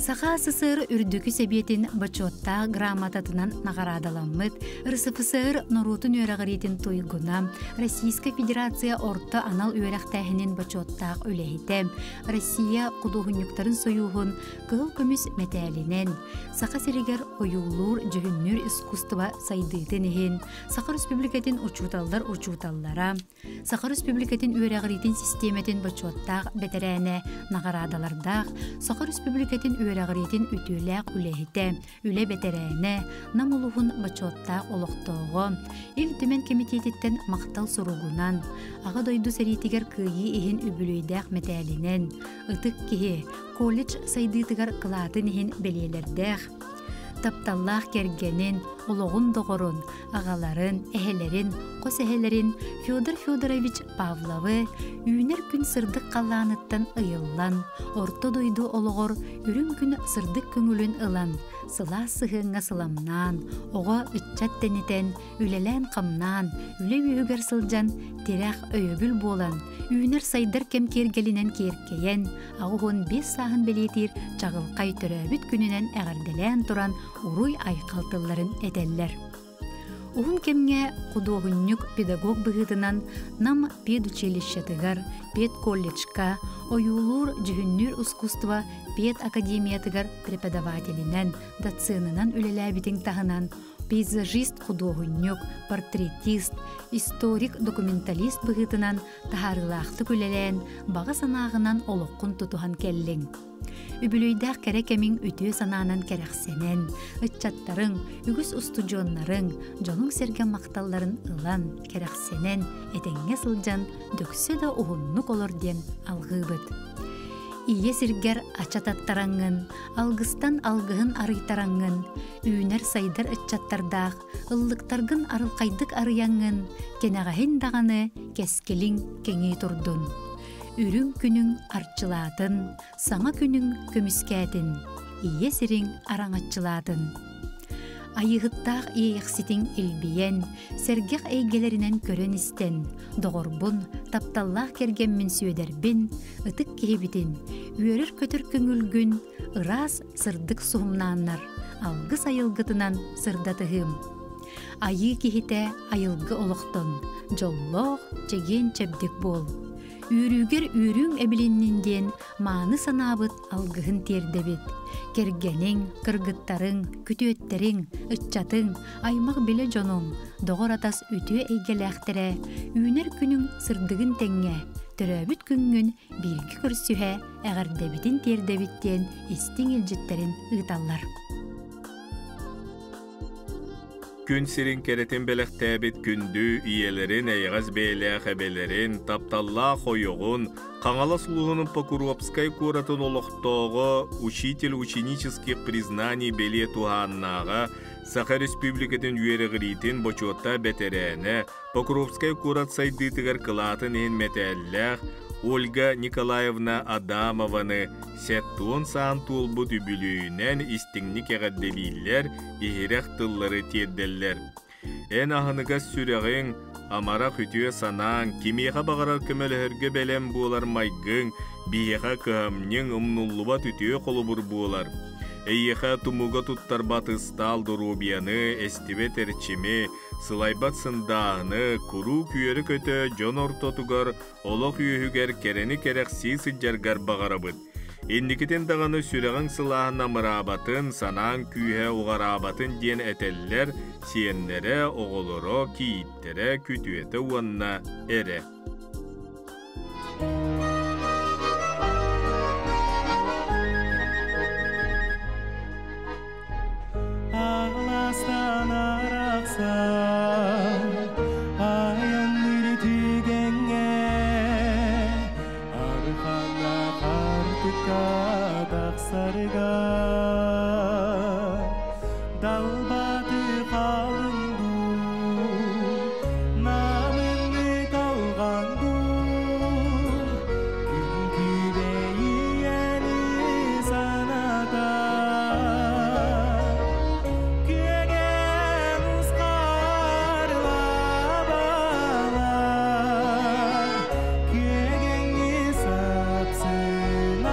Саха СССР Үрдүкү Сэбиэтин бочуоттаах грамотатынан наҕараадаламмыт РСФСР норуотун үөрэҕириитин туйгуна, Российскай Федерация орто анал үөрэхтээһинин бочуоттаах үлэһитэ, Россия худуоһунньуктарын сойууһун кыһыл көмүс мэтээлинэн, Саха сиригэр ойуулуур дьүһүннүүр искусство сайдыытын иһин Саха Республикатын учууталлар учууталлара, Саха Республикатын үөрэҕириитин систиэмэтин бочуоттаах бэтэрээнэ, наҕараадалардаах Саха Республикатын үөрэҕириитин үтүөлээх үлэһитэ, үлэ бэтэрээнэ, Нам улууһун бочуоттаах олохтооҕо, Ил Түмэн кэмитиэтиттэн махтал суругунан, Аҕа дойду сэриитигэр кыайыы иһин үбүлүөйдээх мэтээлинэн, ытык киһи, колледж сайдыытыгар кылаатын иһин бэлиэлэрдээх, тапталлаах кэргэнин, олоҕун доҕорун, аҕаларын, эһэлэрин, хос эһэлэрин Федор Федорович Павловы үүнэр күн сырдык халлааныттан ыйыллан, орто дойду олоҕор үрүҥ күн сырдык көҥүлүн ылан, сылаас сыһыаҥҥа сыламнаан, оҕо ыччат тэнитэн, үлэлээн-хамнаан, үлэ үөһүгэр сылдьан, тирэх, өйөбүл буолан, үүнэр-сайдар кэм киэргэлинэн киэркэйэн, 85 сааһын бэлиэтиир чаҕылхай төрөөбүт күнүнэн эҕэрдэлээн туран уруй-айхал тылларын этэллэр. Уһун кэмҥэ худуоһунньук педагог быһыытынан Нам педучилищетыгар, педколледжка, ойуулуур-дьүһүннүүр искусство педакадемиятыгар преподавателинэн, доценынан үлэлээбитин таһынан пейзажист-худуоһунньук, портретист, историк-документалист быһыытынан таһаарыылаахтык үлэлээн, баҕа санааҕынан олоххун тутуһан кэллиҥ. Үбүлүөйдээх кэрэ кэмиҥ үтүө санаанан кэрэхсэнэн, ыччаттарыҥ, үгүс устудьуоннарыҥ, дьонуҥ-сэргэҥ махталларын ылан, кэрэхсэнэн, этэҥҥэ сылдьан, дөксө да уһуннук олор диэн алҕыыбыт. Ийэ сиргэр ача таттараҥҥын, алгыстан алгыһын арыйтараҥҥын, үүнэр-сайдар ыччаттардаах ыллыктаргын арылхайдык арыйаҥҥын, кэнэҕэһин даҕаны кэскилиҥ кэҥии турдун. Үрүҥ күнүҥ арчылаатын, саҥа күнүҥ көмүскээтин, ийэ сириҥ араҥаччылаатын. Айыыһыттаах иэйэхситиҥ илбийэн, сэргэх эйгэлэринэн көрөн-истэн, доҕорбун, тапталлаах кэргэммин Сүөдэрбин, ытык киһибитин, үөрэр-көтөр көҥүлгүн, ыраас сырдык суһумнааннар, алгыс айылгытынан сырдатыһыым. Айыы киһитэ айылгы олохтон, дьоллоох, чэгиэн-чэбдик буол. Үүрүүгэр үүрүүҥ эбилиннин диэн мааны санаабыт алгыһын тиэрдэбит. Кэргэниҥ, кыргыттарыҥ, күтүөттэриҥ, ыччатыҥ, аймах-билэ дьонуҥ, доҕор-атас үтүө эйгэлээхтэрэ үүнэр күнүҥ сырдыгын тэҥҥэ, төрөөбүт күҥҥүн бииргэ көрсүһэ эҕэрдэбитин тиэрдэбит диэн истиҥ илдьиттэрин ыыталлар. Күн сирин кэрэтин бэлэхтээбит күндү ийэлэрин, эйэҕэс бэйэлээх эбэлэрин, тапталлаах ойоҕун, Хаҥалас улууһунун Покровскай куоратын олохтооҕо, учитель ученических признаний бэлиэ туһааннааҕа, Саха Республикатын үөрэҕириитин бочуоттаах бэтэрээнэ, Покровскай куорат сайдыытыгар кылаатын иһин мэтээллээх Ольга Николаевна Адамованы 70 саан туолбут үбүлүөйүнэн истиҥник эҕэрдэлииллэр, иһирэх тыллары тиэрдэллэр. Эн аһыныгас сүрэҕиҥ, амарах үтүө санааҥ, кимиэхэ баҕарар көмөлөһөргө бэлэм буолар майгыҥ, биһиэхэ кыһамньыҥ умнуллубат үтүө холобур буолар. Эйиэхэ тумуга туттарбат ыстаал доруобуйаны, эстибэт эрчими, сылайбат сындааһыны, куруук үөрэ-көтө дьон ортотугар олох үөһүгэр кэрэни кэрэхсии сылдьаргар баҕарабыт. Инникитин даҕаны сүрэҕиҥ сылааһын амыраабатын, санааҥ күүһэ уҕараабатын диэн этэллэр сиэннэрэ, оҕолоро, кийииттэрэ, күтүөтэ уонна эрэ. Аҕыластан арахсан айанныыр түгэҥҥэ архана хартыкка тахсарга далбаты халыҥ дуу намыҥҥы талҕан дуу күн күбэйиэни саната күөгэн ускарлабалар күөгеңи сапсынар.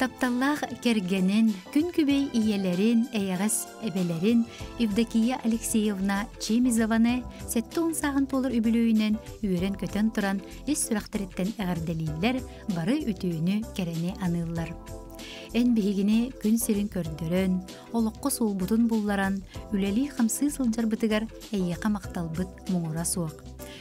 Тапталлаах кэргэнин, күн күбэй ийэлэрин, эйэҕэс эбэлэрин Евдокия Алексеевна Чемизованы 70 сааһын туолар үбүлүөйүнэн үөрэн-көтөн туран ис сүрэхтэриттэн эҕэрдэлииллэр, бары үтүөнү, кэрэни аныыллар. Эн биһигини күн сирин көрдөрөн, олоххо суолбутун булларан, үлэлии-хамсыы сылдьарбытыгар эйиэхэ махталбыт муҥура суох.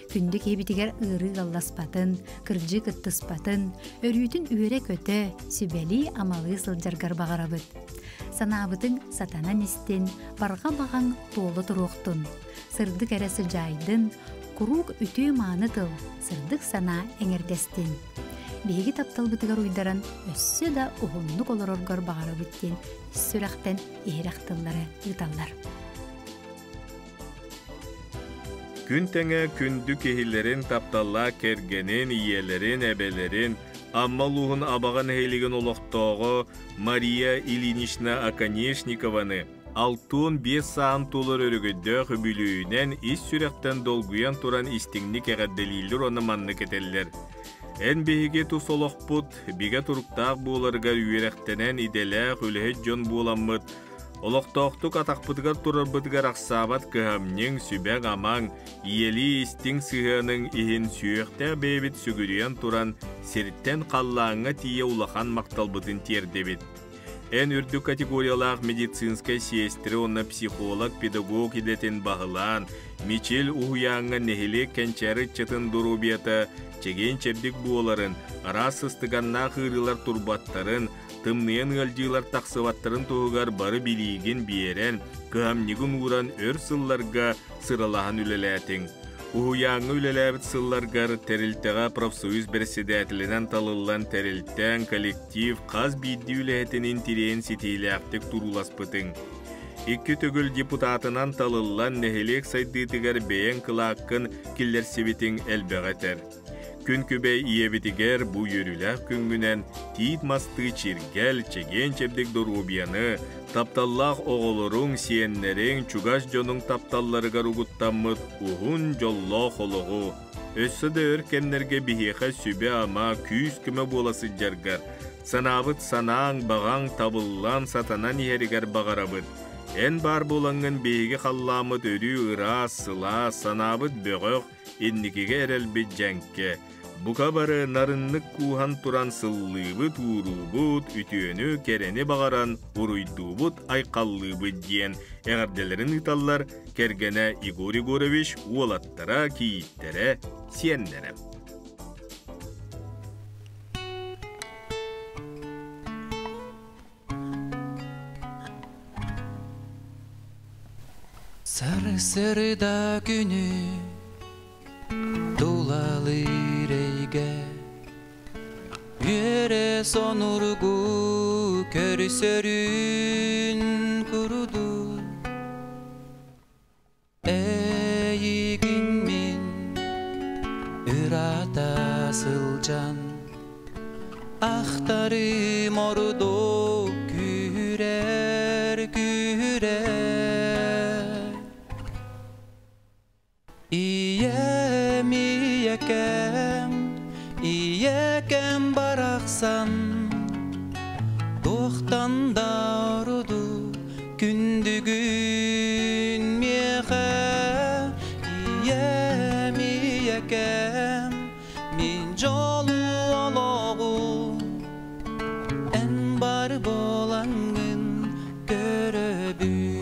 Күндү киһибитигэр ыарыы ыалласпатын, кырдьыы кыттыспатын, өрүүтүн үөрэ-көтө, сүбэлии-амалыы сылдьаргар баҕарабыт. Санаабытыҥ сатанан истин, барҕа баҕаҥ туола туруохтун. Сырдык эрэ сыдьаайдын, куруук үтүө-мааны тыл, сырдык санаа эҥэрдэстин. Биһиги тапталбытыгар уйдаран өссө да уһуннук олороргор баҕарабыт диэн ис сүрэхтэн иһирэх тыллары ыыталлар. Күн тэҥэ күндү киһилэрин, тапталлаах кэргэнин, ийэлэрин, эбэлэрин, Амма улууһун Абаҕа нэһилиэгин олохтооҕо Мария Ильинична Оконешникованы 65 сааһын туолар өрөгөйдөөх үбүлүөйүнэн ис сүрэхтэн долгуйан туран истиҥник эҕэрдэлииллэр уонна маннык этэллэр. Эн биһиги тус олохпут бигэ туруктаах буоларыгар үөрэхтэнэн идэлээх үлэһит дьон буоламмыт Олохтоохтук атахпытыгар турарбытыгар ахсаабат кыһамньыҥ, сүбэҥ-амаҥ, ийэлии истиҥ сыһыаныҥ иһин сүһүөхтээх бэйэбит сүгүрүйэн туран сиртэн халлааҥҥа тиийэ улахан махталбытын тиэрдэбит. Эн үрдүк категориялаах медицинскэй сиэстэрэ уонна психолог-педагог идэтин баһылаан, Мичил уһуйааҥҥа нэһилиэк кэнчээри ыччатын доруобуйата чэгиэн-чэбдик буоларын, араас сыстыганнаах ыарыылар турбаттарын, тымныйан ыалдьыылар тахсыбаттарын туһугар бары билиигин биэрэн, кыһамньыгын ууран өр сылларга сыралаһан үлэлээтиҥ. Уһуйааҥҥа үлэлээбит сылларгар тэрилтэҕэ профсоюз бэрэссэдээтэлинэн талыллан тэрилтэҥ, коллектив хас биирдии үлэһитин интириэһин ситиилээхтик турууласпытыҥ. Икки төгүл депутатынан талыллан нэһилиэк сайдыытыгар бэйэҥ кылааккын киллэрсибитиҥ элбэҕи этэр. Күн күбэй ийэбитигэр бу үөрүүлээх күҥҥүнэн тиит мастыы чиргэл, чэгиэн-чэбдик доруобуйаны, тапталлаах оҕолоруҥ, сиэннэриҥ, чугас дьонуҥ тапталларыгар угуттаммыт уһун дьоллоох олоҕу, өссө да өр кэмнэргэ биһиэхэ сүбэ-ама, күүс-көмө буола сылдьаргар, санаабыт санааҥ, баҕаҥ табыллан, сатанан иһэригэр баҕарабыт. Эн баар буолаҥҥын биһиги халлааммыт өрүү ыраас, сылаас, санаабыт бөҕөх, инникигэ эрэлбит дьэҥкэ. Бука бары нарыннык кууһан туран сыллыыбыт, ууруубут, үтүөнү, кэрэни баҕаран уруйдуубут, айхаллыыбыт диэн эҕэрдэлэрин ыыталлар кэргэнэ Егор Егорович, уолаттара, кийииттэрэ, сиэннэрэ. Сарсырда күнү тулалыыр эйгэ Үөрэ сонургу көрсөрүн курдук Эйигин мин ыраата сылдьан Ахтарым ордук күүрэр күүрэр Ийэм ийэкэм ийэкэм барахсан Туохтан да ордук күндүгүн миэхэ Ийэм ийэкэм мин дьолу олоҕу Эн бар буолаҥҥын көрөбүн.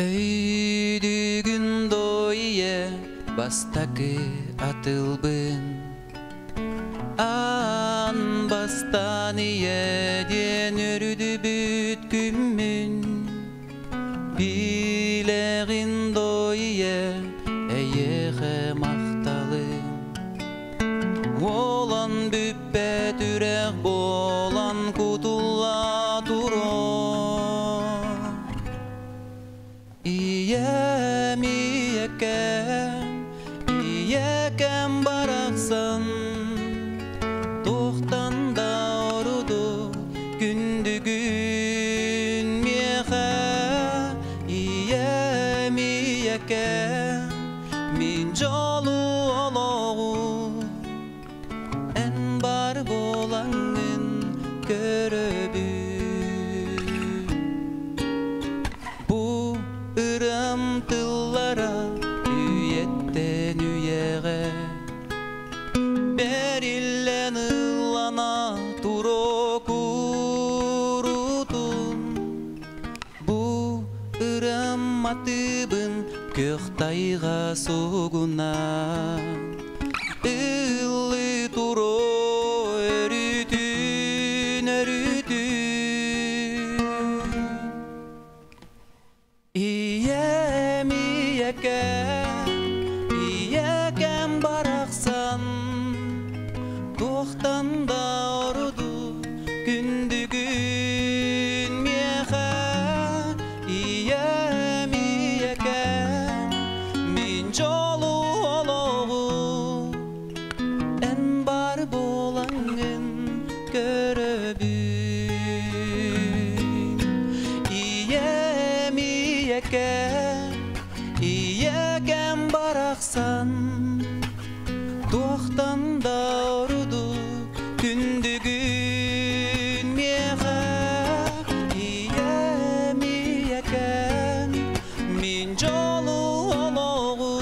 Өйдүгүн дойе бастакы атылбын Аан бастаан ийэ диэн өрүдүбүт күммүн Билэҕин дойе эйиэхэ махталым Уолан бүппэт Ийэм, ийэкэм, ийэкэм барахсан, Туохтан да ордук күндүгүн миэхэ. Ийэм, ийэкэм, мин дьолу олоҕу Эн бар буолаҥҥын көрөбүн. Бу ырыам тыллара үйэттэн үйэҕэ Бэриллэн ыллана туруо куруутун. Бу ырыам матыыбын күөх тайҕа сугуна Ыллыы туруо өрүүтүн, өрүүтүн. Ийэм, ийэкэм, ийэкэм барахсан, Туохтан да ордук күндүгүн миэхэ. Ийэм, ийэкэм, мин дьолу олоҕу Эн бар буолаҥҥын көрөбүн. Ийэм, ийэкэм, ийэкэм барахсан, Туохтан да ордук күндүгүн миэхэ. Ийэм, ийэкэм, мин дьолу олоҕу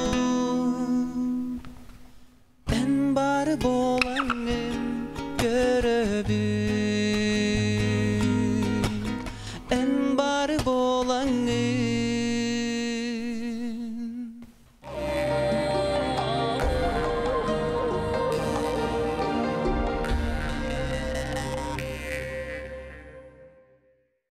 Эн бар буолаҥҥын көрөбүн. Эн бар буолаҥҥын.